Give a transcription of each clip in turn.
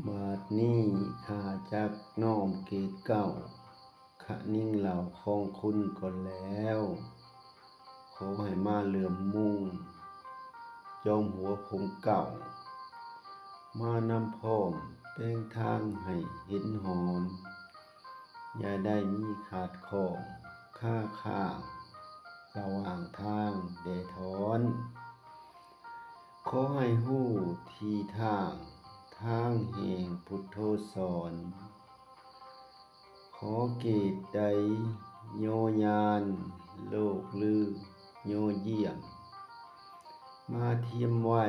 ບາດນີ້ຂ້າຈັກນ້ອມເກດເກົ້າ ຄະນິງເລົ່າຂອງຄຸນກ່ອນແລ້ວ. ຂໍໃຫ້ມາເຫຼື້ອມມຸງ ຈອມຫົວຜົມເກົ້າ ມານຳພ້ອມແປງທາງໃຫ້ເຫັນຫອມ ຢ່າໄດ້ມີຂາດຂ້ອງຄາຄ້າງລະຫວ່າງທາງແດ່ຖອນ. ຂໍໃຫ້ຮູ້ທີ່ທາງ ທາງແຫ່ງພຸດໂທສອນ. ຂໍເກດໃດຍໍຍານ ໂລກລືຍໍຢ້ຽມ ມາທຽມໄວ້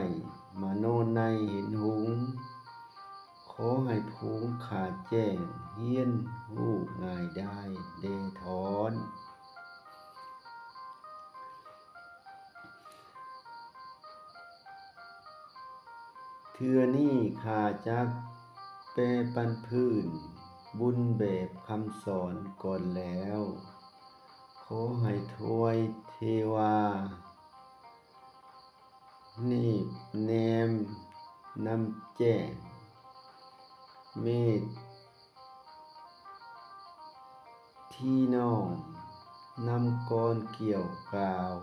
ມານອນໃນເຫັນຫຸງ. ຂໍໃຫ້ຜູງຂ້າແຈ້ງ ຮຽນຮູ້ງ່າຍດາຍແດ່ຖອນ. ເທື່ອນີ້ຂ້າຈັກແປປັນພື້ນບຸນແບບຄຳສອນກ່ອນແລ້ວ. ຂໍໃຫ້ທວາຍເທວາ ເນບແນມນຳແຈ້ງ ເມດທີ່ນ້ອງນຳກ່ອນກ່ຽວກ່າວ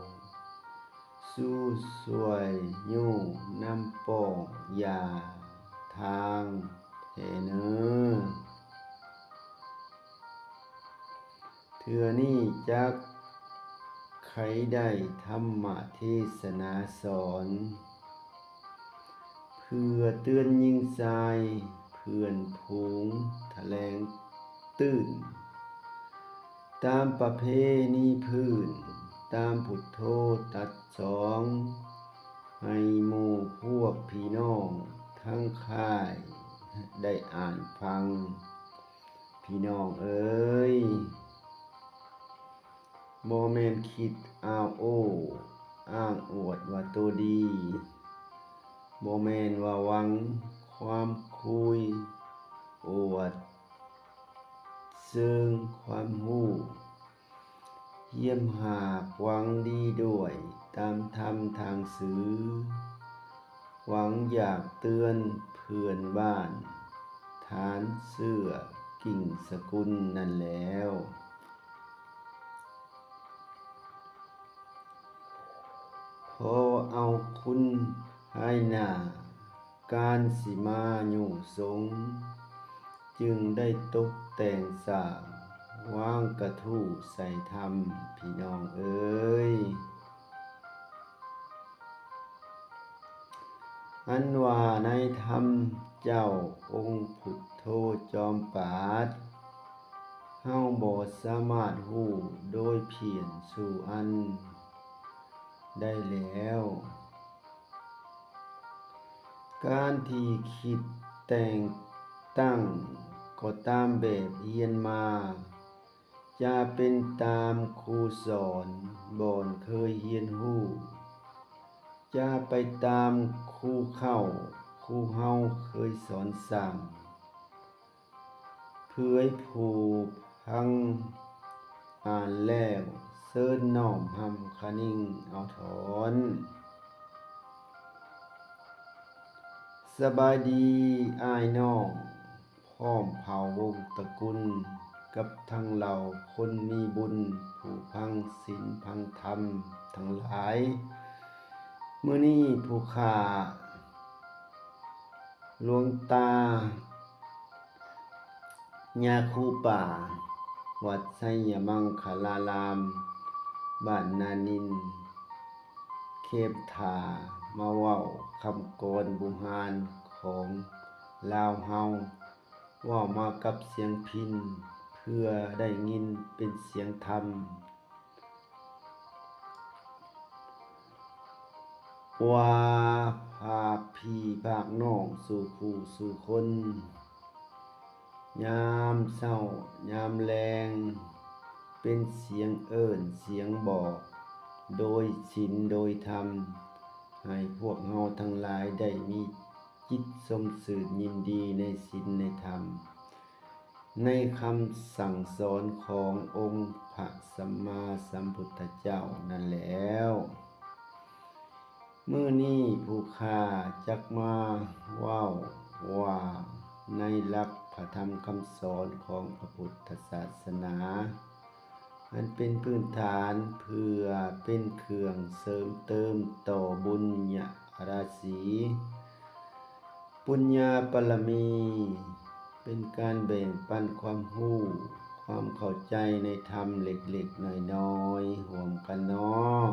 ສູ່ຊ່ວຍຍູ້ນຳປ້ອງຢ່າທາງແດ່ເນີ. ເທື່ອນີ້ຈັກໄຂໄດ້ທຳມະເທສະໜາສອນ ເພື່ອເຕືອນຍິງຊາຍເພື່ອນຝູງ ຖະແຫຼງຕື່ນຕາມປະເພນີພື້ນ ຕາມພຸດໂທຕັດສອງ ໃຫ້ໝູ່ພວກພີ່ນ້ອງທັງຄ້າຍໄດ້ອ່ານຟັງ. ພີ່ນ້ອງເອີຍ, ບໍ່ແມ່ນຄິດອ້າງໂອ້ອ້າງອວດວ່າໂຕດີ, ບໍ່ແມ່ນວ່າຫວັງຄວາມຄຸຍອວດເຊີງຄວາມຮູ້, ຮຽມຫາກຫວັງດີດ້ວຍຕາມທຳທາງຊື່, ຫວັງຢາກເຕືອນເພື່ອນບ້ານ ຖານເຊື້ອກິ່ງສະກຸນນັ້ນແລ້ວ. ພໍເອົາຄຸນພາຍໜ້າ ການຊິມາຍຸສົງ ຈຶ່ງໄດ້ຕົກແຕ່ງສ້າງ ວາງກະທູໃສ່ທຳ ພີ່ນ້ອງເອີຍ. ອັນວ່າໃນທຳເຈົ້າອົງພຸດໂທຈອມປາດ ເຮົາບໍ່ສາມາດຮູ້ໂດຍພຽງສູ່ອັນໄດ້ແລ້ວ. ການທີ່ຄິດແຕ່ງຕັ້ງກໍຕາມແບບຮຽນມາ ຈະເປັນຕາມຄູສອນບ່ອນເຄີຍຮຽນຮູ້, ຈະໄປຕາມຄູເຄົ້າຄູເຮົາເຄີຍສອນສັ່ງ. ເພື່ອໃຫ້ຜູ້ຟັງອ່ານແລ້ວເຊີນນ້ອມຮຳຄະນິງເອົາຖອນ. ສະບາຍດີອ້າຍນ້ອງ ພ້ອມເຜົ່າວົງຕະກຸນ ກັບທັງເຫຼົ່າຄົນມີບຸນ ຜູ້ຟັງສິນຟັງທຳທັງຫຼາຍ. ມື້ນີ້ຜູ້ຂ້າ ຫຼວງຕາ ຍາຄູປ່າ ວັດໄຊຍະມັງຄະລາລາມ ບ້ານນານິນ ເຂດທ່າ ມາເວົ້າຄຳກອນບູຮານຂອງລາວເຮົາ ເວົ້າມາກັບສຽງພິນ ເພື່ອໄດ້ຍິນເປັນສຽງທຳ ວ່າພາກພີ່ພາກນ້ອງສູ່ຄູ່ສູ່ຄົນ ຍາມເຊົ້າຍາມແລງ ເປັນສຽງເອີ້ນສຽງບອກ ໂດຍສິນໂດຍທຳ ໃຫ້ພວກເຮົາທັງຫຼາຍໄດ້ມີຈິດຊົມຊື່ນຍິນດີໃນສິນໃນທຳ ໃນຄຳສັ່ງສອນຂອງອົງພະສຳມາສຳພຸດທະເຈົ້ານັ້ນແລ້ວ. ມື້ນີ້ຜູ້ຂ້າຈັກມາເວົ້າວ່າ ໃນຫຼັກພະທຳຄຳສອນຂອງພະພຸດທະສາສະໜາ ອັນເປັນພື້ນຖານເພື່ອເປັນເຄື່ອງເສີມເຕີມຕໍ່ບຸນຍະລາສີ ປຸນຍາບາລະມີ ເປັນການແບ່ງປັນຄວາມຮູ້, ຄວາມເຂົ້າໃຈໃນທຳເລັກໆນ້ອຍໆ ຮ່ວມກັນເນາະ.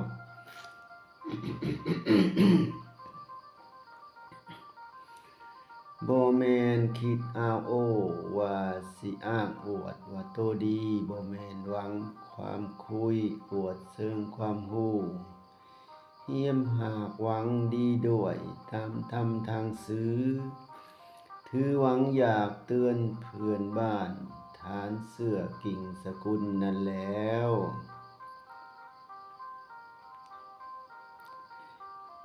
ບໍ່ແມ່ນຄິດອ້າງໂອ້ວ່າຊິອ້າງອວດວ່າໂຕດີ, ບໍ່ແມ່ນຫວັງຄວາມຄຸຍອວດເຊີງຄວາມຮູ້, ຮຽມຫາກຫວັງດີດ້ວຍຕາມທຳທາງຊື່, ຖືຫວັງຢາກເຕືອນເພື່ອນບ້ານ ຖານເຊື້ອກິ່ງສະກຸນນັ້ນແລ້ວ.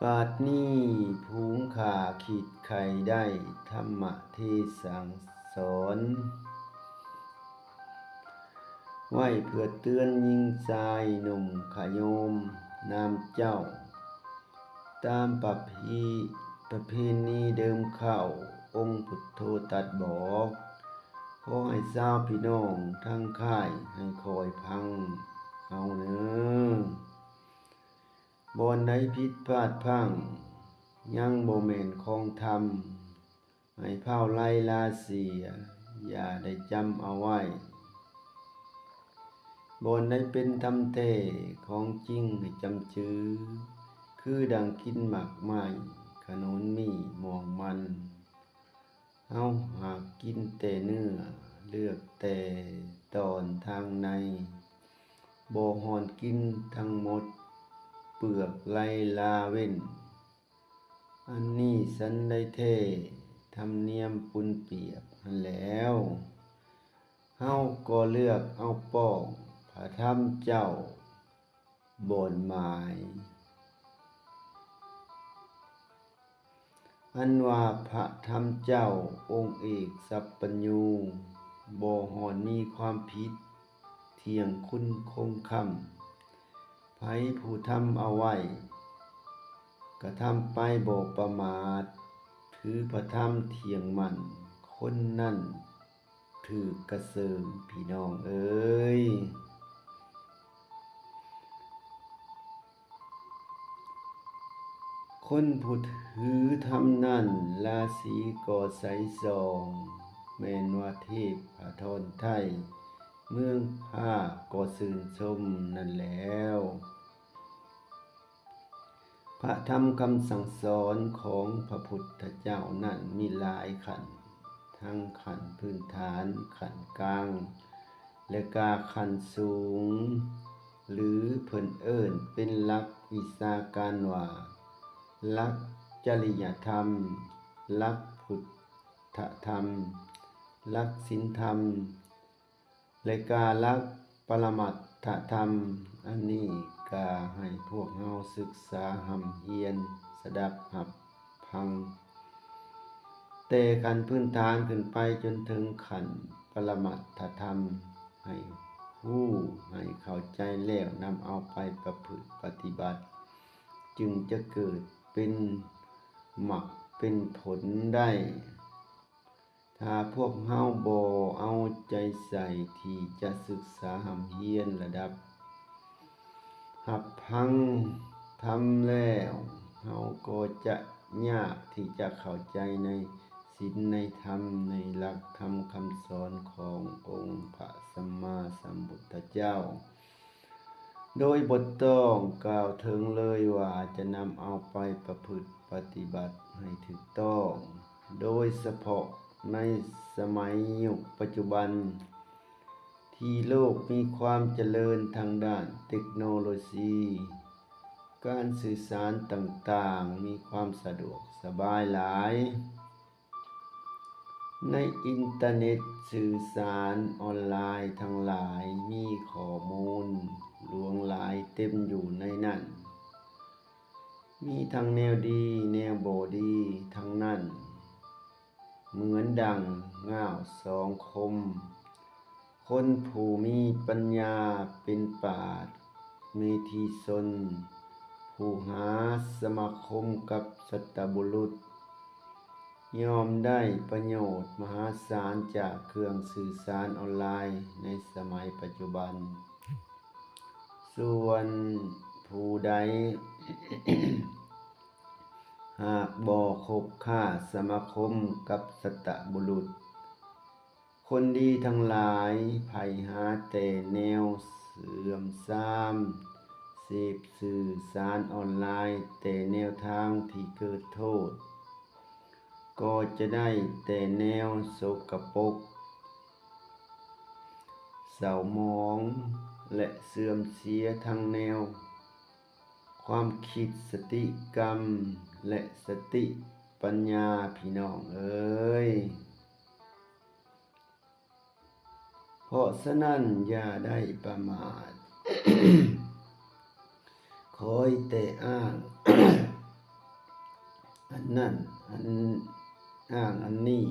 ບາດນີ້ຜູງຂ້າຄິດໄຄໄດ້ທຳມະເທສັງສອນ ໄວ້ເພື່ອເຕືອນຍິງຊາຍໜຸ່ມຂະໂຍມນຳເຈົ້າ ຕາມປະພີ ປະເພນີເດີມເກົ່າ ອົງພຸດໂທຕັດບອກ. ຂໍໃຫ້ຊາວພີ່ນ້ອງທັງຄ້າຍໃຫ້ຄອຍຟັງເອົາເນີ. ບ່ອນໃດຜິດພາດພັ້ງ ຍັງບໍ່ແມ່ນຂອງທຳ ໃຫ້ພ້າວໄລລາເສຍ ຢ່າໄດ້ຈຳເອົາໄວ້. ບ່ອນໃດເປັນທຳແທ້ຂອງຈິງໃຫ້ຈຳຈື່ ຄືດັ່ງກິນໝາກໄມ້ ຂະໜູນມີ່ ມ່ວງມັນ. ເຮົາຫາກກິນແຕ່ເນື້ອ ເລືອກແຕ່ຕອນທາງໃນ ບໍ່ຮ່ອນກິນທັງໝົດ ເປືອກໄລລາເວັ້ນ. ອັນນີ້ສັນໃດແທ້ ທຳນຽມປຸນປຽກຫັ້ນແລ້ວ ເຮົາກໍເລືອກເອົາປ້ອງພະທຳເຈົ້າບ່ອນໝາຍ. ອັນວ່າພະທຳເຈົ້າອົງເອກສັບປັນຍູ ບໍ່ຮ່ອນມີຄວາມຜິດ ທ່ຽງຄຸນຄົງຄຳ. ໃຜຜູ້ທຳເອົາໄວ້ ກະທຳໄປບໍ່ປະໝາດ ຖືພະທຳທ່ຽງໝັ້ນ ຄົນນັ້ນຖືກກະເສີມ ພີ່ນ້ອງເອີຍ. ຄົນຜູ້ຖືທຳນັ້ນ ລາສີກໍໃສສ່ອງ ແມ່ນວ່າເທບພະທອນໄທ ເມືອງພາກໍຊື່ນຊົມນັ້ນແລ້ວ. ພະທຳຄຳສັ່ງສອນຂອງພະພຸດທະເຈົ້ານັ້ນມີຫຼາຍຂັ້ນ, ທັງຂັ້ນພື້ນຖານ, ຂັ້ນກາງ ແລະ ກະຂັ້ນສູງ ຫຼື ເພິ່ນເອີ້ນເປັນຫຼັກວິຊາການວ່າ ຫຼັກຈະລິຍະທຳ, ຫຼັກພຸດທະທຳ, ຫຼັກສິນທຳ ແລະ ກະຫຼັກປະລະມັດທະທຳ. ອັນນີ້ກະໃຫ້ພວກເຮົາສຶກສາຮ່ຳຮຽນສະດັບຮັບຟັງ ແຕ່ຂັ້ນພື້ນຖານຂຶ້ນໄປຈົນເຖິງຂັ້ນປະລະມັດທະທຳ ໃຫ້ຮູ້ໃຫ້ເຂົ້າໃຈແລ້ວນຳເອົາໄປປະພຶດປະຕິບັດ ຈຶ່ງຈະເກີດເປັນໝາກເປັນຜົນໄດ້. ຖ້າພວກເຮົາບໍ່ເອົາໃຈໃສ່ທີ່ຈະສຶກສາຮ່ຳຮຽນລະດັບຮັບຟັງທຳແລ້ວ, ເຮົາກໍຈະຍາກທີ່ຈະເຂົ້າໃຈໃນສິນໃນທຳ, ໃນຫຼັກທຳຄຳສອນຂອງອົງພະສຳມາສຳພຸດທະເຈົ້າ. ໂດຍບໍ່ຕ້ອງກ່າວເຖິງເລີຍວ່າຈະນຳເອົາໄປປະພຶດປະຕິບັດໃຫ້ຖືກຕ້ອງ, ໂດຍສະເພາະໃນສະໄໝຍຸກປັດຈຸບັນ ທີ່ໂລກມີຄວາມຈະເລີນທາງດ້ານເຕັກໂນໂລຊີ, ການສື່ສານຕ່າງໆມີຄວາມສະດວກສະບາຍຫຼາຍ. ໃນອິນເຕີເນັດສື່ສານອອນລາຍທັງຫຼາຍມີຂໍ້ມູນຫຼວງຫຼາຍເຕັມຢູ່ໃນນັ້ນ, ມີທັງແນວດີແນວບໍ່ດີທັງນັ້ນ, ເໝືອນດັ່ງງ່າວສອງຄົມ. ຄົນຜູ້ມີປັນຍາເປັນປາດເມທີຊົນ ຜູ້ຫາສະມາຄົມກັບສັດຕະບຸລຸດ ຍ່ອມໄດ້ປະໂຫຍດມະຫາສານຈາກເຄື່ອງສື່ສານອອນລາຍໃນສະໄໝປັດຈຸບັນ. ສ່ວນຜູ້ໃດຫາກບໍ່ຄົບຄ້າສະມາຄົມກັບສັດຕະບຸລຸດ ຄົນດີທັງຫຼາຍ ໃຜຫາແຕ່ແນວເສື່ອມຊາມ, ເສບສື່ສານອອນລາຍແຕ່ແນວທາງທີ່ເກີດໂທດ, ກໍຈະໄດ້ແຕ່ແນວສົກກະປົກ, ເສົ້າໝອງ ແລະ ເສື່ອມເສຍທັງແນວຄວາມຄິດ, ສະຕິກຳ ແລະ ສະຕິປັນຍາ ພີ່ນ້ອງເອີຍ. ເພາະສະນັ້ນຢ່າໄດ້ປະໝາດ, ຄອຍແຕ່ອ້າງອັນນັ້ນ ອັນ ອ້າງອັນນີ້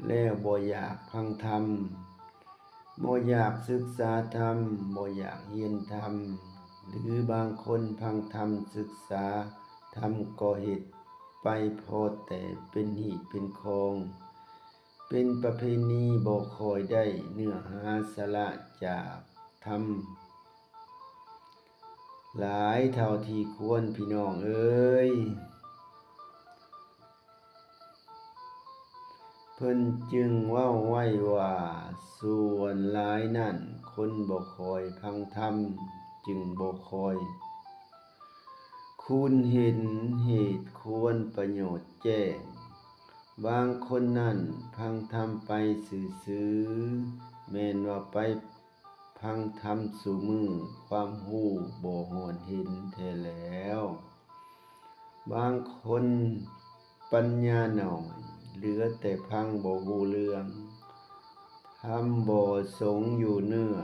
ແລ້ວບໍ່ຢາກຟັງທຳ, ບໍ່ຢາກສຶກສາທຳ, ບໍ່ຢາກຮຽນທຳ, ຫຼືບາງຄົນຟັງທຳ, ສຶກສາທຳກໍເຮັດໄປພໍແຕ່ເປັນຮີດເປັນຄອງ. ເປັນປະເພນີ ບໍ່ຄ່ອຍໄດ້ເນື້ອຫາສາລະຈາກທຳຫຼາຍເທົ່າທີ່ຄວນ ພີ່ນ້ອງເອີຍ. ເພິ່ນຈຶ່ງເວົ້າໄວ້ວ່າ ສ່ວນຫຼາຍນັ້ນຄົນບໍ່ຄ່ອຍຟັງທຳ ຈຶ່ງບໍ່ຄ່ອຍຄູນເຫັນເຫດຄວນປະໂຫຍດແຈ້ງ. ບາງຄົນນັ້ນຟັງທຳໄປຊື່ໆ ແມ່ນວ່າໄປຟັງທຳຊູ່ມື້ ຄວາມຮູ້ບໍ່ຮອດເຫັນແທ້ແລ້ວ. ບາງຄົນປັນຍາໜ້ອຍ ເຫຼືອແຕ່ຟັງບໍ່ຮູ້ເລື່ອງ, ທຳບໍ່ສົງຢູ່ເນື້ອ,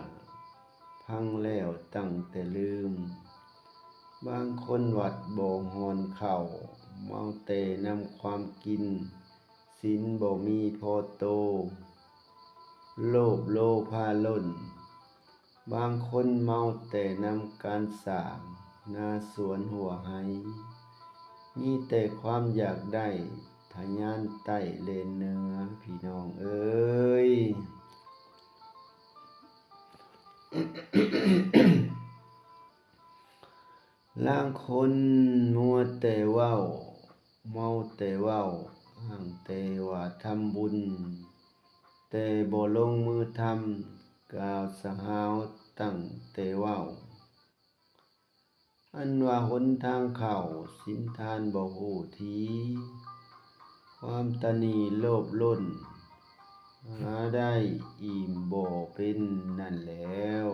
ຟັງແລ້ວຕັ້ງແຕ່ລືມ. ບາງຄົນວັດບໍ່ຮ່ອນເຂົ້າ, ເມົາແຕ່ນຳຄວາມກິນ, ສິນບໍ່ມີພໍໂຕ, ໂລບໂລພາລົ້ນ. ບາງຄົນເມົາແຕ່ນຳການສ້າງນາສວນຫົວໄຮ່, ມີແຕ່ຄວາມຢາກໄດ້ທະຍານໄຕ້ແລ່ນເໜືອ ພີ່ນ້ອງເອີຍ. ລາງຄົນມົວແຕ່ເວົ້າ, ເມົາແຕ່ເວົ້າ, ອ້າງແຕ່ວ່າທຳບຸນ, ແຕ່ບໍ່ລົງມືທຳ, ກ່າວສະຫາວຕັ້ງແຕ່ເວົ້າ. ອັນວ່າຫົນທາງເຂົ້າ, ສິນທານບໍ່ຮູ້ທີ່, ຄວາມຕະໜີໂລບລົ້ນ, ຫາໄດ້ອີ່ມບໍ່ເປັນນັ້ນແລ້ວ.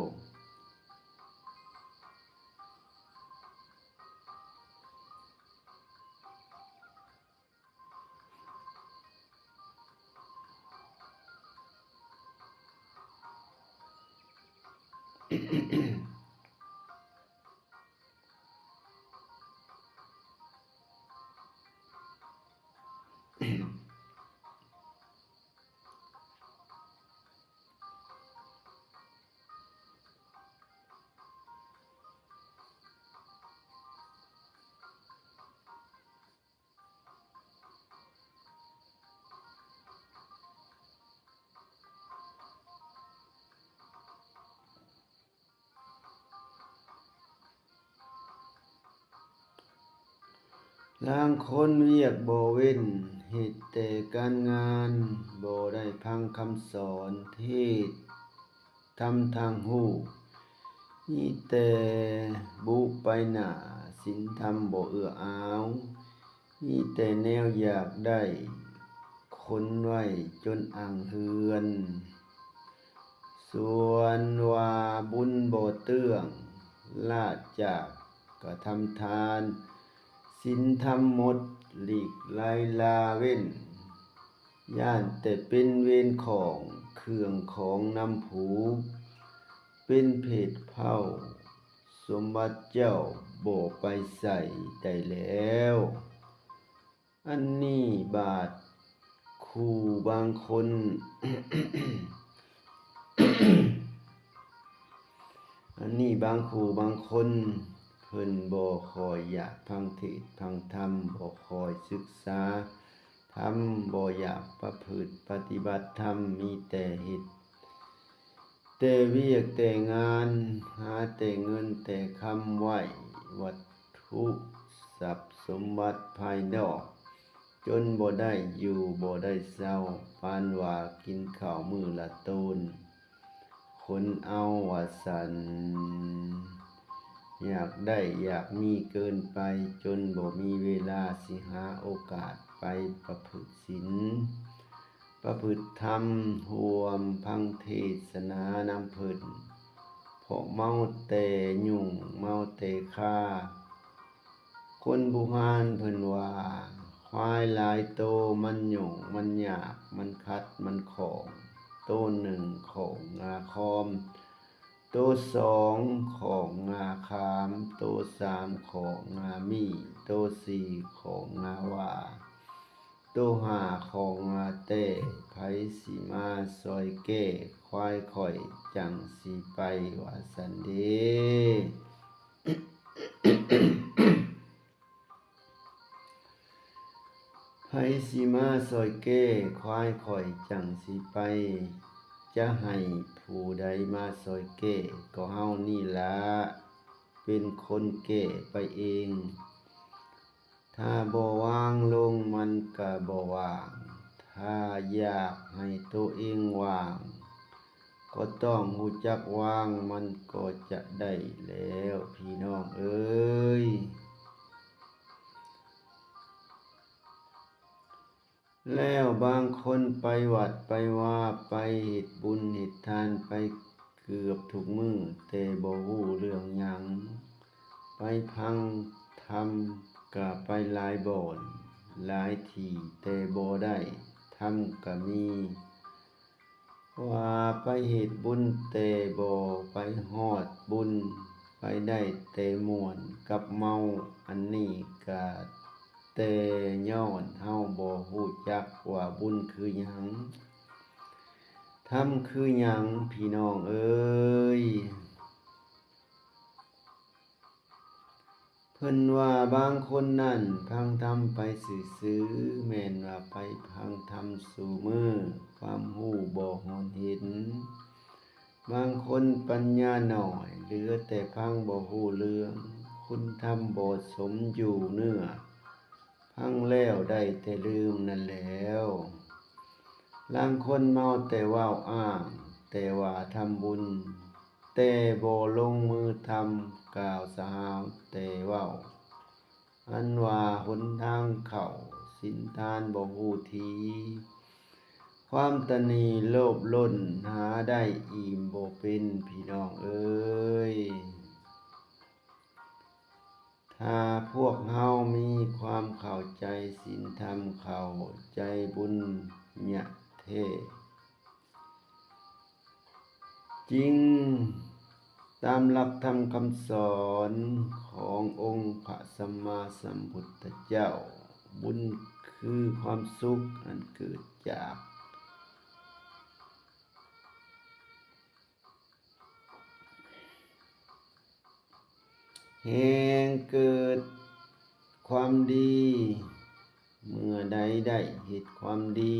ລາງຄົນວຽກບໍ່ເວັ້ນ, ເຮັດແຕ່ການງານ, ບໍ່ໄດ້ຟັງຄຳສອນເທດ ທຳທາງຮູ້, ມີແຕ່ບຸໄປໜ້າ, ສິນທຳບໍ່ເອື້ອອາວ, ມີແຕ່ແນວຢາກໄດ້, ຂົນໄວ້ຈົນອ່າງເຮືອນ. ສ່ວນວ່າບຸນບໍ່ເຕື້ອງ, ລາດຈາກກະທຳທານ, ສິນທຳໝົດ, ຫຼີກໄລ່ລາເວັ້ນ, ຢ້ານແຕ່ເປັນເວນຂອງເຄື່ອງຂອງນຳຜູກ, ເປັນເພດເຜົ່າ, ສົມບັດເຈົ້າບໍ່ໄປໃສໄດ້ແລ້ວ. ອັນນີ້ບາດຄູ່ບາງຄົນ, ອັນນີ້ບາງຄູ່ບາງຄົນ ເພິ່ນບໍ່ຄ່ອຍຢາກຟັງເທດຟັງທຳ, ບໍ່ຄ່ອຍສຶກສາ ທຳ ບໍ່ຢາກປະພຶດປະຕິບັດທຳ ມີແຕ່ເຮັດແຕ່ວຽກແຕ່ງານ ຫາແຕ່ເງິນແຕ່ຄຳ ໄວ້ວັດຖຸຊັບສົມບັດພາຍນອກ ຈົນບໍ່ໄດ້ຢູ່ບໍ່ໄດ້ເຊົາ ປານວ່າກິນເຂົ້າມື້ລະໂຕນ. ຄົນເອົາວ່າຊັ້ນ ຢາກໄດ້ຢາກມີເກີນໄປ ຈົນບໍ່ມີເວລາຊິຫາໂອກາດໄປປະພຶດສິນ ປະພຶດທຳ ຮ່ວມຟັງເທສະໜານຳເພິ່ນ ເພາະເມົາແຕ່ຍຸງ ເມົາແຕ່ຄາ. ຄົນບູຮານເພິ່ນວ່າ ຄວາຍຫຼາຍໂຕມັນຫຍຸ້ງ ມັນຍາກ ມັນຂັດ ມັນຂ້ອງ ໂຕໜຶ່ງຂ້ອງງາຄອມ ໂຕສອງຂ້ອງງາຂາມ ໂຕສາມຂ້ອງງາມີ້ ໂຕສີ່ຂ້ອງງາຫວ້າ ໂຕຫ້າຂ້ອງງາແຕ້ ໃຜຊິມາຊ່ອຍແກ້ ຄວາຍຂ້ອຍຈັ່ງຊິໄປ ວ່າຊັ້ນເດ. ໃຜຊິມາຊ່ອຍແກ້ ຄວາຍຂ້ອຍຈັ່ງຊິໄປ ຈະໃຫ້ຜູ້ໃດມາຊ່ອຍແກ້ ກໍເຮົານີ້ລະເປັນຄົນແກ້ໄປເອງ. ຖ້າບໍ່ວາງລົງມັນກະບໍ່ວ່າງ, ຖ້າຢາກໃຫ້ໂຕເອງວ່າງ ກໍຕ້ອງຮູ້ຈັກວາງ ມັນກໍຈະໄດ້ແລ້ວ ພີ່ນ້ອງເອີຍ. ແລ້ວບາງຄົນໄປວັດໄປວາ ໄປເຮັດບຸນເຮັດທານ ໄປເກືອບທຸກມື້ ແຕ່ບໍ່ຮູ້ເລື່ອງຫຍັງ. ໄປຟັງທຳກະໄປຫຼາຍບ່ອນຫຼາຍທີ່ ແຕ່ບໍ່ໄດ້ທຳກະມີ. ວ່າໄປເຮັດບຸນແຕ່ບໍ່ໄປຮອດບຸນ ໄປໄດ້ແຕ່ມ່ວນກັບເມົາ. ອັນນີ້ກະແຕ່ຍ້ອນເຮົາບໍ່ຮູ້ຈັກວ່າບຸນຄືຫຍັງ ທຳຄືຫຍັງ ພີ່ນ້ອງເອີຍ. ເພິ່ນວ່າບາງຄົນນັ້ນຟັງທຳໄປຊື່ໆ ແມ່ນວ່າໄປຟັງທຳສູ່ມື້ ຄວາມຮູ້ບໍ່ຮອນເຫັນ. ບາງຄົນປັນຍາໜ້ອຍ ເຫຼືອແຕ່ຟັງບໍ່ຮູ້ເລື່ອງ ຄຸນທຳບໍ່ສົມຢູ່ເນື້ອ ຟັງແລ້ວໄດ້ແຕ່ລືມນັ້ນແຫຼວ. ລາງຄົນເມົາແຕ່ເວົ້າອ້າງ ແຕ່ວ່າທຳບຸນ ແຕ່ບໍ່ລົງມືທຳ ກ່າວສະຫາວແຕ່ເວົ້າ ອັນວ່າຫົນທາງເຂົ້າສິນທານບໍ່ຮູ້ທີ ຄວາມຕະໜີໂລບລົ້ນ ຫາໄດ້ອີ່ມບໍ່ເປັນ ພີ່ນ້ອງເອີຍ. ຖ້າພວກເຮົາມີຄວາມເຂົ້າໃຈສິນທຳ ເຂົ້າໃຈບຸນຍະແທ້ຈິງ ຕາມຫຼັກທຳຄຳສອນຂອງອົງພະສຳມາສຳພຸດທະເຈົ້າ, ບຸນຄືຄວາມສຸກອັນເກີດຈາກ ແຮງເກີດຄວາມດີ. ເມື່ອໃດໄດ້ເຮັດຄວາມດີ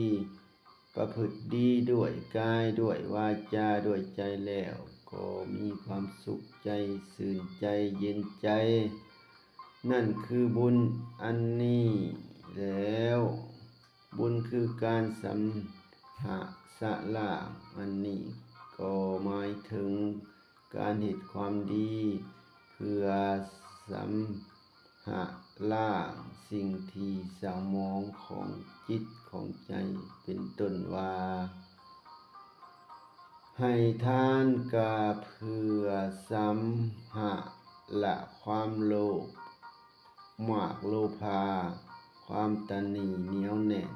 ປະພຶດດີດ້ວຍກາຍ ດ້ວຍວາຈາ ດ້ວຍໃຈແລ້ວ ກໍມີຄວາມສຸກໃຈ ຊື່ນໃຈ ເຢັນໃຈ. ນັ້ນຄືບຸນອັນນີ້ແລ້ວ. ບຸນຄືການຊຳຮະສະລ້າງ. ອັນນີ້ກໍໝາຍເຖິງການເຮັດຄວາມດີ ເພື່ອຊຳຮະລ້າງສິ່ງທີ່ເສົ້າໝອງຂອງຈິດຂອງໃຈ ເປັນຕົ້ນວ່າ ໃຫ້ທານກະເພື່ອຊຳຮະລະຄວາມໂລບ ມາກໂລພາ ຄວາມຕະໜີໜຽວແໜ້ນ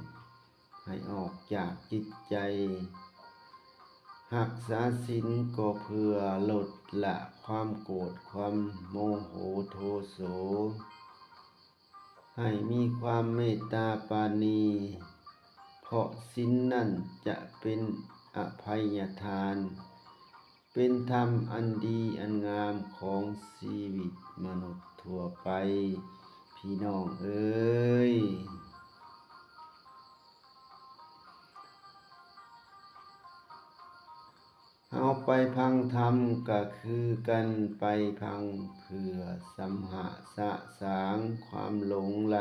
ໃຫ້ອອກຈາກຈິດໃຈ. ຮັກສາສິນກໍເພື່ອລົດລະຄວາມໂກດ ຄວາມໂມໂຫໂທໂສ ໃຫ້ມີຄວາມເມດຕາປານີ ເພາະສິນນັ້ນຈະເປັນອະໄພຍະທານ ເປັນທຳອັນດີອັນງາມຂອງຊີວິດມະນຸດທົ່ວໄປ ພີ່ນ້ອງເອີຍ. ໄປພັງທຳກະຄືກັນ ໄປພັງເພື່ອຊຳຮະສະສາງຄວາມຫຼົງໄຫຼ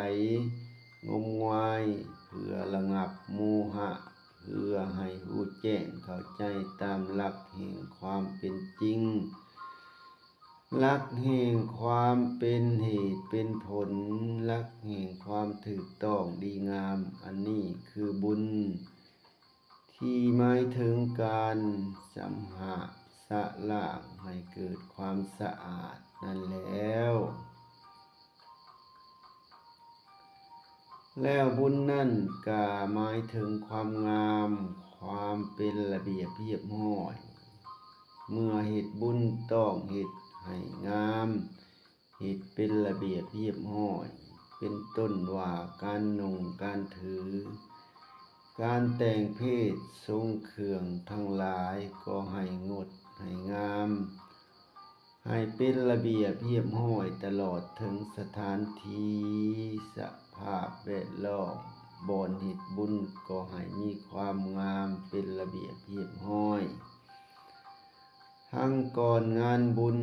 ງົມງວາຍ ເພື່ອລະງັບໂມຫະ ເພື່ອໃຫ້ຮູ້ແຈ້ງເຂົ້າໃຈຕາມຫຼັກແຫ່ງຄວາມເປັນຈິງ, ຫຼັກແຫ່ງຄວາມເປັນເຫດເປັນຜົນ, ຫຼັກແຫ່ງຄວາມຖືກຕ້ອງດີງາມ. ອັນນີ້ຄືບຸນ ທີ່ໝາຍເຖິງການຊຳຮະສະລ້າງໃຫ້ເກີດຄວາມສະອາດນັ້ນແລ້ວ. ແລ້ວບຸນນັ້ນກະໝາຍເຖິງຄວາມງາມ, ຄວາມເປັນລະບຽບຮຽບຮ້ອຍ. ເມື່ອເຮັດບຸນຕ້ອງເຮັດໃຫ້ງາມ, ເຮັດເປັນລະບຽບຮຽບຮ້ອຍ, ເປັນຕົ້ນວ່າການນຸ່ງການຖື, ການແຕ່ງເພດຊົງເຄື່ອງທັງຫຼາຍກໍໃຫ້ງົດໃຫ້ງາມ, ໃຫ້ເປັນລະບຽບຮຽບຮ້ອຍຕະຫຼອດເຖິງສະຖານທີ່, ສະພາບແວດລ້ອມ, ບ່ອນເຮັດບຸນກໍໃຫ້ມີຄວາມງາມເປັນລະບຽບຮຽບຮ້ອຍ. ທັງກ່ອນງານບຸນ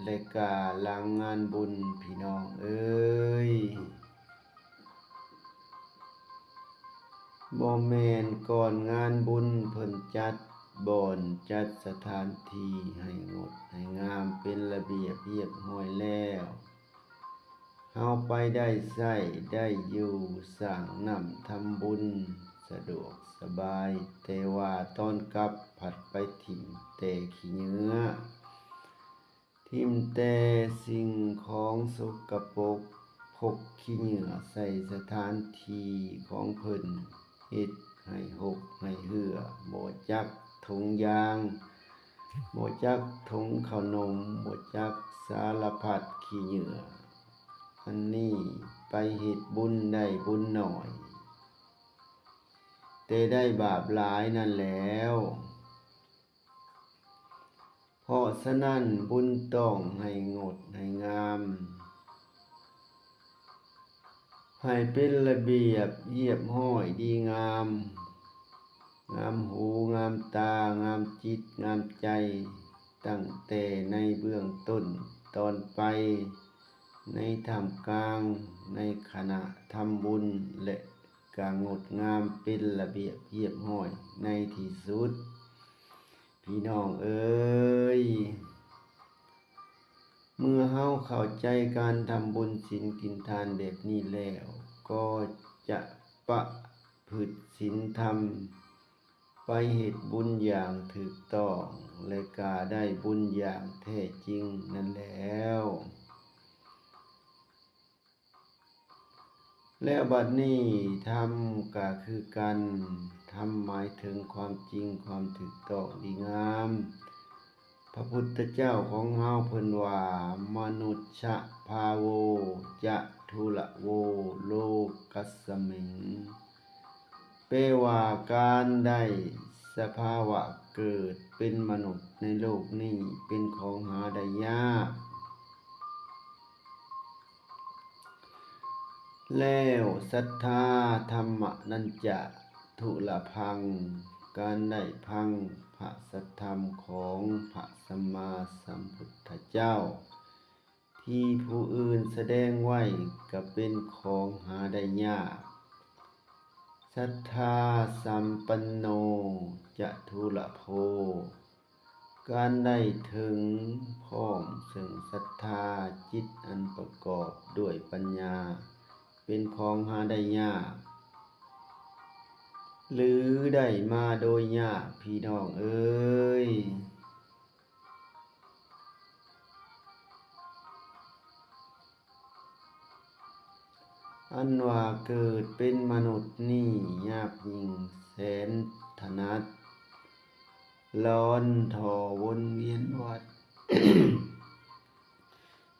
ແລະກະຫຼັງງານບຸນ ພີ່ນ້ອງເອີຍ. ບໍ່ແມ່ນກ່ອນງານບຸນເພິ່ນຈັດບ່ອນຈັດສະຖານທີ່ໃຫ້ງົດໃຫ້ງາມເປັນລະບຽບຮຽບຮ້ອຍແລ້ວ ເຮົາໄປໄດ້ໃຊ້ໄດ້ຢູ່ ສ້າງນ້ຳທຳບຸນສະດວກສະບາຍ, ແຕ່ວ່າຕອນກັບພັດໄປຖິ້ມແຕ່ຂີ້ເຫຍື້ອ, ຖິ້ມແຕ່ສິ່ງຂອງສົກກະປົກ, ພົກຂີ້ເຫຍື້ອໃສ່ສະຖານທີ່ຂອງເພິ່ນ, ເຮັດໃຫ້ຫົກໃຫ້ເຮື້ອ, ບໍ່ຈັກຖົງຢາງ, ບໍ່ຈັກຖົງເຂົ້າໜົມ, ບໍ່ຈັກສາລະພັດຂີ້ເຫຍື້ອ. ອັນນີ້ໄປເຮັດບຸນໄດ້ບຸນໜ້ອຍ ແຕ່ໄດ້ບາບຫຼາຍນັ້ນແລ້ວ. ເພາະສະນັ້ນ ບຸນຕ້ອງໃຫ້ງົດໃຫ້ງາມ, ໃຫ້ເປັນລະບຽບຮຽບຮ້ອຍດີງາມ, ງາມຫູງາມຕາ, ງາມຈິດງາມໃຈ, ຕັ້ງແຕ່ໃນເບື້ອງຕົ້ນຕອນໄປ, ໃນທ່າມກາງ, ໃນຂະນະທຳບຸນ ແລະ ກະງົດງາມເປັນລະບຽບຮຽບຮ້ອຍໃນທີ່ສຸດ. ພີ່ນ້ອງເອີຍ, ເມື່ອເຮົາເຂົ້າໃຈການທຳບຸນສິນກິນທານແບບນີ້ແລ້ວ, ກໍຈະປະພຶດສິນທຳ, ໄປເຮັດບຸນຢ່າງຖືກຕ້ອງ ແລະ ກະໄດ້ບຸນຢ່າງແທ້ຈິງນັ້ນແລ້ວ. ແລ້ວບັດນີ້ ທຳກະຄືກັນ, ທຳໝາຍເຖິງຄວາມຈິງ, ຄວາມຖືກຕ້ອງດີງາມ. ພະພຸດທະເຈົ້າຂອງເຮົາເພິ່ນວ່າ, ມະນຸດຊະພາໂວ ຈະທຸລະໂວ ໂລກັດສະມິງ. ແປວ່າການໄດ້ສະພາວະເກີດເປັນມະນຸດໃນໂລກນີ້ເປັນຂອງຫາໄດ້ຍາກ. ແລ້ວສັດທາທຳມະນັນຈະທຸລະພັງ, ການໄດ້ຟັງພະສັດທຳຂອງພະສຳມາສຳພຸດທະເຈົ້າ ທີ່ຜູ້ອື່ນສະແດງໄວ້ກະເປັນຂອງຫາໄດ້ຍາກ. ສັດທາສຳປັນໂນ ຈະທຸລະໂພ, ການໄດ້ເຖິງພ້ອມເຊິ່ງສັດທາ, ຈິດອັນປະກອບດ້ວຍປັນຍາ ເປັນຂອງຫາໄດ້ຍາກ ຫຼື ໄດ້ມາໂດຍຍາກ ພີ່ນ້ອງເອີຍ. ອັນວ່າເກີດເປັນມະນຸດນີ້ຍາກຍິ່ງແສນຖະໜັດ, ລອນທໍ່ວົນວຽນວັດ,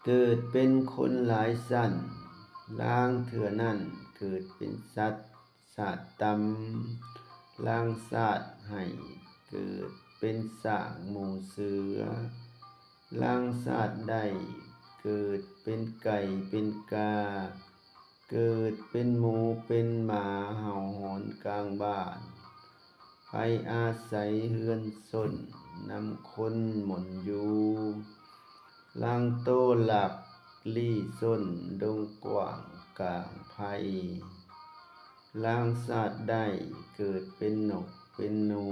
ເກີດເປັນຄົນຫຼາຍຊັ້ນ, ລາງເທື່ອນັ້ນເກີດເປັນສັດຊາດຕ່ຳ, ລາງຊາດໃຫ້ເກີດເປັນຊ້າງໝູ່ເສືອ, ລາງຊາດໄດ້ເກີດເປັນໄກ່ເປັນກາ, ເກີດເປັນໝູເປັນໝາເຫົ່າຫອນກາງບ້ານ, ໄປອາໄສເຮືອນຊົນ ນຳຄົນໝົນຢູ່ ລາງໂຕຫຼັກລີ້ຊົນດົງກວ້າງກາງໄພ ລາງຊາດໃດເກີດເປັນນົກເປັນໜູ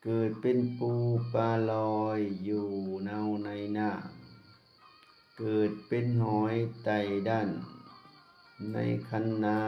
ເກີດເປັນປູປາລອຍຢູ່ເນົາໃນນ້ຳ ເກີດເປັນຫອຍໄຕດັນໃນຄັນນາ.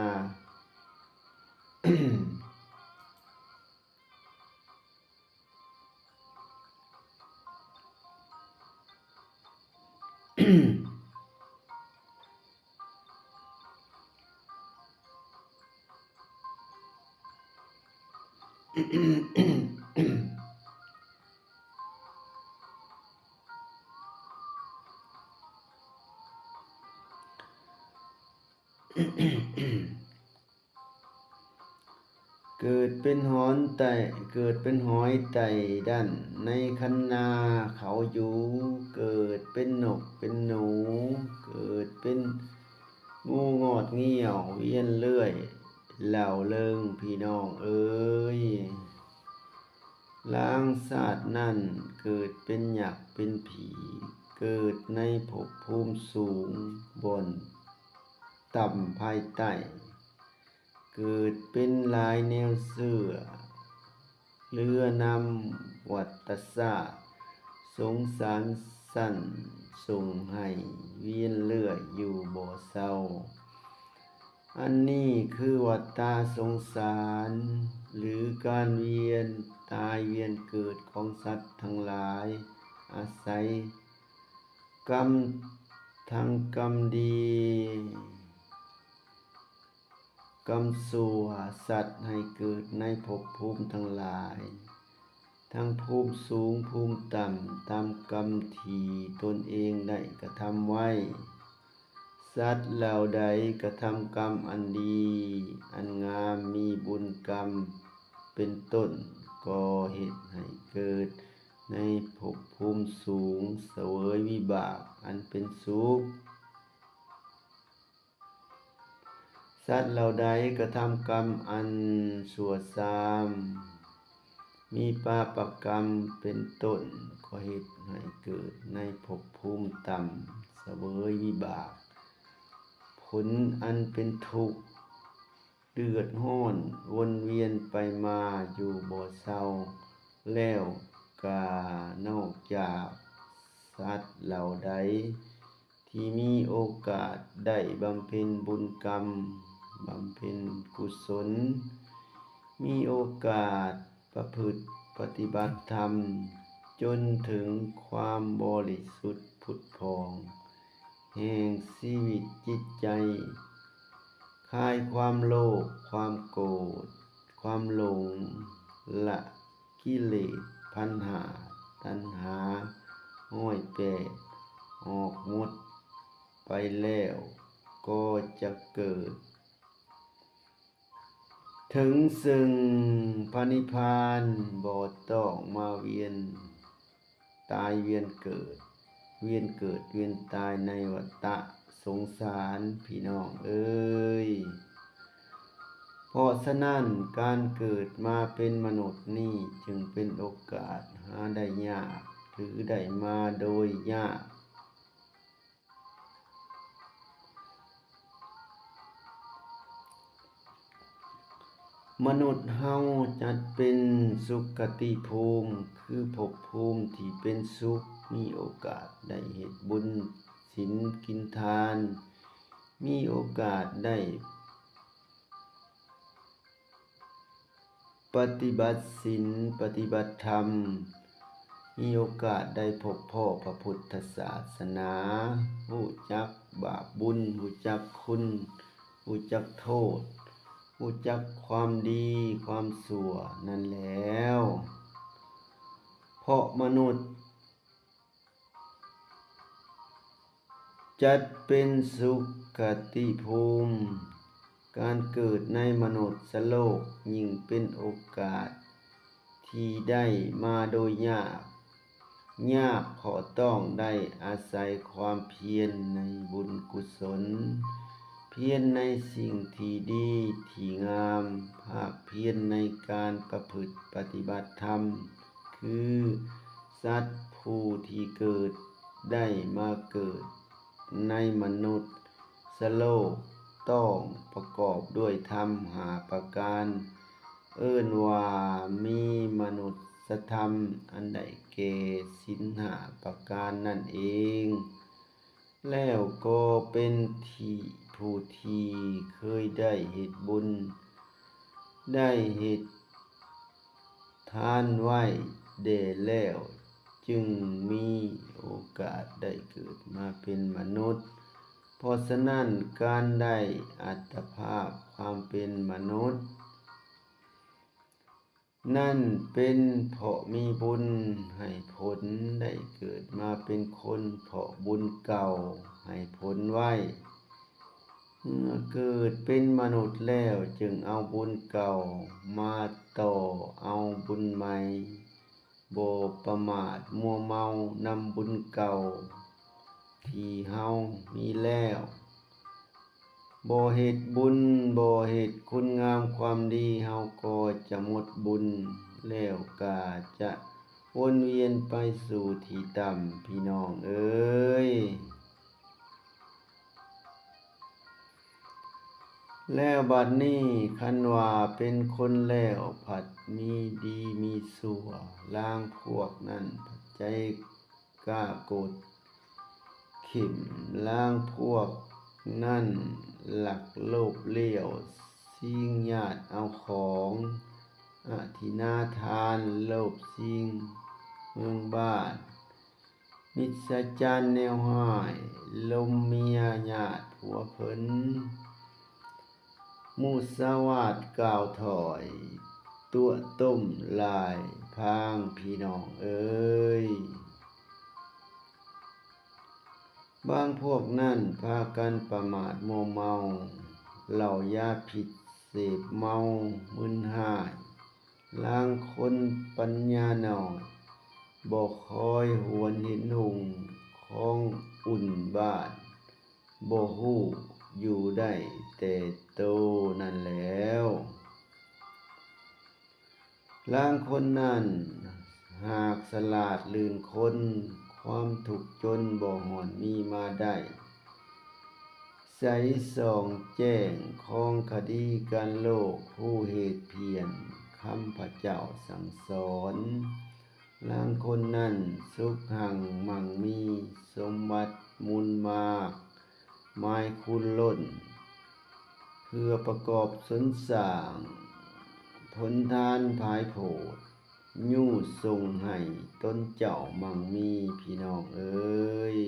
ເກີດເປັນຫອນໄຕ ເກີດເປັນຫອຍໄຕດັນໃນຄັນນາເຂົາຢູ່ ເກີດເປັນນົກເປັນໜູ ເກີດເປັນງູງອດງຽວວຽນເລື່ອຍເຫຼົ່າເລີງ ພີ່ນ້ອງເອີຍ. ລາງຊາດນັ້ນເກີດເປັນຫຍັກເປັນຜີ ເກີດໃນພົບພູມສູງບ່ອນຕ່ຳພາຍໃຕ້ ເກີດເປັນຫຼາຍແນວເຊື້ອ ເຫຼືອນຳວັດຕະຊາດສົງສານສັ້ນສົ່ງໃຫ້ວຽນເລື່ອຍຢູ່ບໍ່ເຊົາ. ອັນນີ້ຄືວັດຕະສົງສານ ຫຼື ການວຽນຕາຍວຽນເກີດຂອງສັດທັງຫຼາຍ ອາໄສກຳທັງກຳດີ ກຳຊົ່ວສັດໃຫ້ເກີດໃນພົບພູມທັງຫຼາຍ ທັງພູມສູງພູມຕ່ຳ ຕາມກຳທີ່ຕົນເອງໄດ້ກະທຳໄວ້. ສັດເຫຼົ່າໃດກະທຳກຳອັນດີອັນງາມ ມີບຸນກຳເປັນຕົ້ນ ກໍເຮັດໃຫ້ເກີດໃນພົບພູມສູງ ສະເຫວີຍວິບາກອັນເປັນສຸກ. ສັດເຫຼົ່າໃດກະທຳກຳອັນຊົ່ວຊາມ ມີປາປະກຳເປັນຕົ້ນ ກໍເຮັດໃຫ້ເກີດໃນພົບພູມຕ່ຳ ສະເຫວີຍວິບາກຜົນອັນເປັນທຸກ ເດືອດຮ້ອນວົນວຽນໄປມາຢູ່ບໍ່ເຊົາ. ແລ້ວກະນອກຈາກສັດເຫຼົ່າໃດ ທີ່ມີໂອກາດໄດ້ບຳເພັນບຸນກຳ, ບຳເພັນກຸສົນ, ມີໂອກາດປະພຶດປະຕິບັດທຳ ຈົນເຖິງຄວາມບໍລິສຸດຜຸດຜ່ອງແຫ່ງຊີວິດຈິດໃຈ, ຄາຍຄວາມໂລບ, ຄວາມໂກດ, ຄວາມຫຼົງ ແລະ ກິເລດພັນຫ້າ ຕັນຫາຮ້ອຍແປດ ອອກໝົດໄປແລ້ວ ກໍຈະເກີດເຖິງເຊິ່ງພະນິບພານ ບໍ່ຕ້ອງມາວຽນຕາຍວຽນເກີດ, ວຽນເກີດວຽນຕາຍໃນວັດຕະສົງສານ ພີ່ນ້ອງເອີຍ. ເພາະສະນັ້ນ ການເກີດມາເປັນມະນຸດນີ້ ຈຶ່ງເປັນໂອກາດຫາໄດ້ຍາກ ຫຼື ໄດ້ມາໂດຍຍາກ. ມະນຸດເຮົາຈັດເປັນສຸຄະຕິພູມ ຄືພົບພູມທີ່ເປັນສຸກ, ມີໂອກາດໄດ້ເຮັດບຸນສິນກິນທານ, ມີໂອກາດໄດ້ ປະຕິບັດສິນ ປະຕິບັດທຳ, ມີໂອກາດໄດ້ພົບພໍ້ພະພຸດທະສາສະໜາ, ຮູ້ຈັກບາບບຸນ, ຮູ້ຈັກຄຸນ, ຮູ້ຈັກໂທດ, ຮູ້ຈັກຄວາມດີຄວາມຊົ່ວນັ້ນແລ້ວ. ເພາະມະນຸດ ຈັດເປັນສຸຄະຕິພູມ, ການເກີດໃນມະນຸດສະໂລກຍິ່ງເປັນໂອກາດທີ່ໄດ້ມາໂດຍຍາກ, ຍາກເພາະຕ້ອງໄດ້ອາໄສຄວາມພຽນໃນບຸນກຸສົນ, ພຽນໃນສິ່ງທີ່ດີທີ່ງາມ, ພາກພຽນໃນການປະພຶດປະຕິບັດທຳ, ຄື ຄືສັດຜູ້ທີ່ເກີດ ໄດ້ມາເກີດໃນມະນຸດສະໂລກ ຕ້ອງປະກອບດ້ວຍທຳຫ້າປະການ ເອີ້ນວ່າມີມະນຸດສະທຳ ອັນໄດ້ແກ່ສິນຫ້າປະການນັ້ນເອງ. ແລ້ວກໍເປັນທີ່ ຜູ້ທີ່ເຄີຍໄດ້ເຮັດບຸນ ໄດ້ເຮັດທານໄວ້ແດ່ແລ້ວ ຈຶ່ງມີໂອກາດໄດ້ເກີດມາເປັນມະນຸດ. ເພາະສະນັ້ນ ການໄດ້ອັດຕະພາບຄວາມເປັນມະນຸດ ນັ້ນເປັນເພາະມີບຸນໃຫ້ຜົນ ໄດ້ເກີດມາເປັນຄົນເພາະບຸນເກົ່າໃຫ້ຜົນໄວ້. ເມື່ອເກີດເປັນມະນຸດແລ້ວ ຈຶ່ງເອົາບຸນເກົ່າມາຕໍ່ເອົາບຸນໃໝ່ ບໍ່ປະໝາດມົວເມົານຳບຸນເກົ່າທີ່ເຮົາມີແລ້ວ. ບໍ່ເຮັດບຸນ ບໍ່ເຮັດຄຸນງາມຄວາມດີ ເຮົາກໍຈະໝົດບຸນ ແລ້ວກໍຈະວົນວຽນໄປສູ່ທີ່ຕ່ຳ ພີ່ນ້ອງເອີຍ. ແລ້ວບັດນີ້ ຄັນວ່າເປັນຄົນແລ້ວ ພັດມີດີມີຊົ່ວ ລາງພວກນັ້ນພັດໃຈກ້າກົດ ເຂັ້ມລາງພວກນັ້ນລັກໂລບລ້ຽວຊິງຍາດເອົາຂອງ ອະທິນາທານໂລບຊິງເມືອງບ້ານ ມິດສະຈັນແນວຮ້າຍ ລົມເມຍຍາດຜົວເພິ່ນ ມຸສາວາດກ່າວຖອຍ ຕົວະຕົ້ມຫຼາຍພາງ ພີ່ນ້ອງເອີຍ. ບາງພວກນັ້ນພາກັນປະໝາດມົວເມົາ ເຫຼົ້າຢາພິດເສບເມົາມຶນຮ້າຍ ລາງຄົນປັນຍາໜ້ອຍ ບໍ່ຄອຍຫວນເຫັນຫຸ່ງຂອງອຸ່ນບ້ານ ບໍ່ຮູ້ຢູ່ໄດ້ແຕ່ໂຕນັ້ນແລ້ວ. ລາງຄົນນັ້ນຫາກສະຫຼາດລື່ນຄົນ ຄວາມທຸກຈົນບໍ່ຮ່ອນມີມາໄດ້ ໃສສ່ອງແຈ້ງຂອງຄະດີການໂລກ ຮູ້ເຫດພຽນຄຳພະເຈົ້າສັ່ງສອນ. ລາງຄົນນັ້ນສຸກຮັ່ງມັ່ງມີ ສົມບັດມູນມາກ ມາຍຄູນລົ້ນ ເພື່ອປະກອບສົນສ້າງ ຜົນທານພາຍໂພດ ຍູ້ສົ່ງໃຫ້ຕົນເຈົ້າມັ່ງມີ ພີ່ນ້ອງເອີຍ.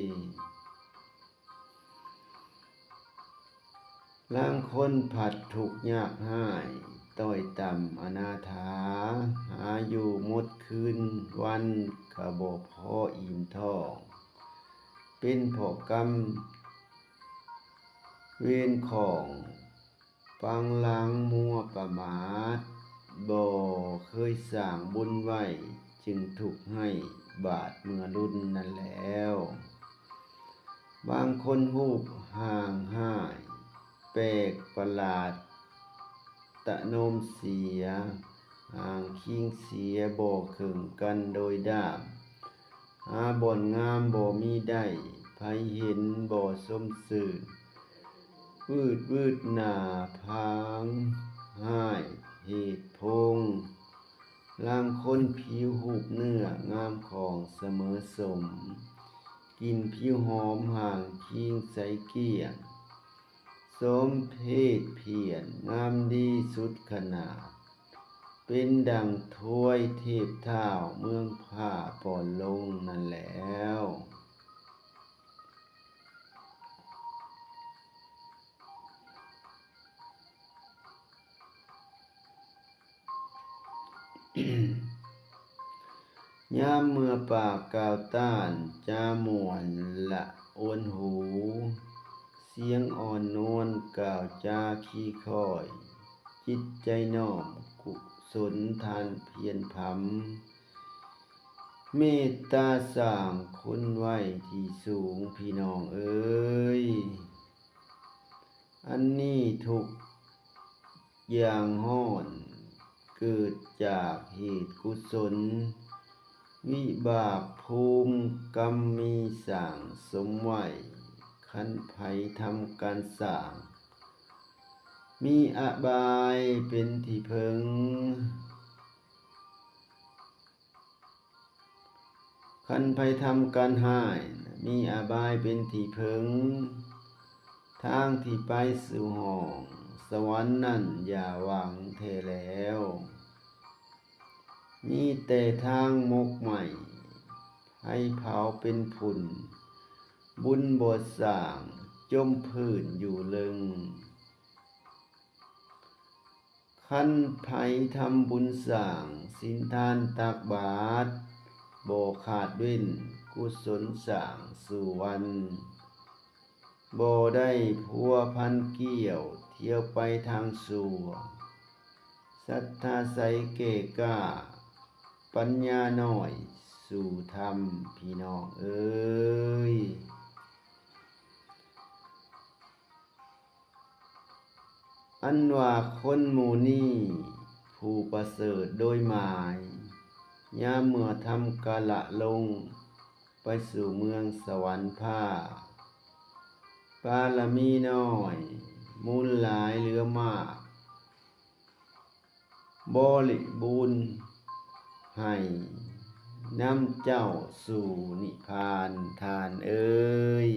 ລາງຄົນພັດທຸກຍາກຮ້າຍ ຕ້ອຍຕ່ຳອະນາຖາ ຫາຢູ່ໝົດຄືນວັນກະບໍ່ພໍອີ່ມທ້ອງ ເປັນເພາະກຳເວນຂອງ ປາງຫຼັງມົວປະໝາດ ບໍ່ເຄີຍສ້າງບຸນໄວ້ ຈຶ່ງທຸກໃຫ້ບາດເມື່ອລຸນນັ້ນແລ້ວ. ບາງຄົນຮູບຮ່າງຮ້າຍ ແປກປະຫຼາດ ຕະໂນມເສຍ ຮ່າງຄີງເສຍ ບໍ່ເຄິ່ງກັນໂດຍດ້າມ ຫາບ່ອນງາມບໍ່ມີໄດ້ ໃຜເຫັນບໍ່ຊົມຊື່ນ ວືດວືດໜ້າຜາງຮ້າຍເຫດໂພງ. ລາງຄົນຜິວຮູບເນື້ອງາມຂອງສະເໝີສົມ ກິ່ນຜິວຫອມຮ່າງຄີງໃສກ້ຽງ ສົມເພດພຽນງາມດີສຸດຂະໜາດ ເປັນດັ່ງຖວຍເທບທ້າວເມືອງຟ້າປ່ອນລົງນັ້ນແລ້ວ. ຍາມເມື່ອປາກກ່າວຕ້ານ ຈາມ່ວນລະອວນຫູ ສຽງອ່ອນນວນກ່າວຈາຄີຄ່ອຍ ຈິດໃຈນ້ອມກຸສົນທານພຽນພຳ ເມດຕາສ້າງຄຸນໄວ້ທີ່ສູງ ພີ່ນ້ອງເອີຍ. ອັນນີ້ທຸກຢ່າງຮ້ອນເກີດຈາກເຫດກຸສົນ ວິບາກພູມກຳມີສ້າງສົມໄວ້, ຄັນໃຜທຳການສ້າງ ມີອະບາຍເປັນທີ່ເພິ່ງ. ຄັນໃຜທຳການຮ້າຍ ມີອະບາຍເປັນທີ່ເພິ່ງ. ທາງທີ່ໄປສູ່ຫ້ອງສະຫວັນນັ້ນຢ່າຫວັງແທ້ແລ້ວ. ມີແຕ່ທາງໝົກໄໝ້ ໄຟເຜົາເປັນຝຸ່ນ, ບຸນບໍ່ສ້າງ ຈົມພື້ນຢູ່ເລິງ. ຄັນໃຜທຳບຸນສ້າງສິນທານຕັກບາດ, ບໍ່ຂາດເວັ້ນກຸສົນສ້າງສູ່ວັນ. ບໍ່ໄດ້ພົວພັນກ່ຽວ ທ່ຽວໄປທາງຊົ່ວ. ສັດທາໃສແກ່ກ້າ ປັນຍານ້ອຍສູ່ທຳ ພີ່ນ້ອງເອີຍ. ອັນວ່າຄົນໝູ່ນີ້ຜູ້ປະເສີດໂດຍໝາຍ, ຍາມເມື່ອທຳກາລະລົງໄປສູ່ເມືອງສະຫວັນຟ້າ. ບາລະມີນ້ອຍມູນຫຼາຍເຫຼືອມາກ, ບໍລິບູນໃຫ້ນຳເຈົ້າສູ່ນິບພານ ທ່ານເອີຍ.